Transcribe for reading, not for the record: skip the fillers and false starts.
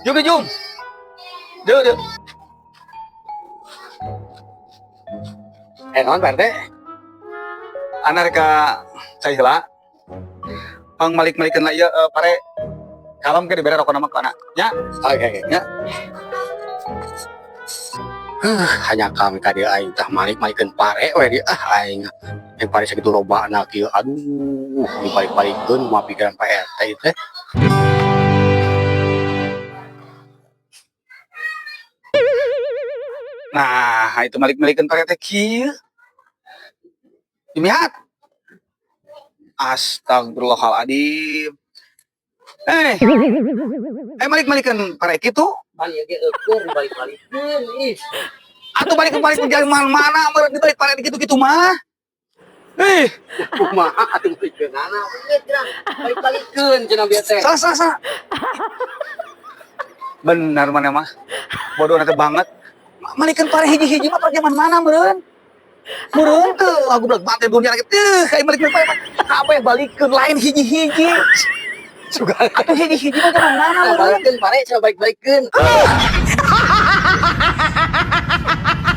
Jum, jum. Duh, duh. Eh, naon, Pak RT? Ana rek ka cai heula. Pang malik-malikeun lah ieu pare. Kalem ke dibere rokona mah ku ana. Ya. Oke. Ya. Hanya kami ka dieu aing tah malik-malikeun pare we di ah aing. Yang pare sakitu lobana kieu. Aduh, dibalik-balikeun mah pikiran Pak RT teh. Nah, itu malik-malikeun pare teh kieu. Dimihat. Astagfirullahaladzim. Malik-malikeun pare kitu. Pan ieu ge eukeun dibalik-balikeun ih. Atuh balik-balik jalan mana meureun dibalik pare kitu-kitu mah. Eh, Kumaha atuh malikeunana we cenah. Balik-balikeun cenah bieu teh. Salah, salah, salah. Benar mana mah. Bodoh nanti banget. Malikeun pare hiji-hiji mah pergi mana meureun. Meureun teu, aku belak banget dunia lagi. Teuh, kayak malikeun pare mah. Kabeh balikeun lain hiji-hiji. Suka. Atuh hiji-hiji mah jaman mana meureun. Balikeun pare cenah balik-balikeun.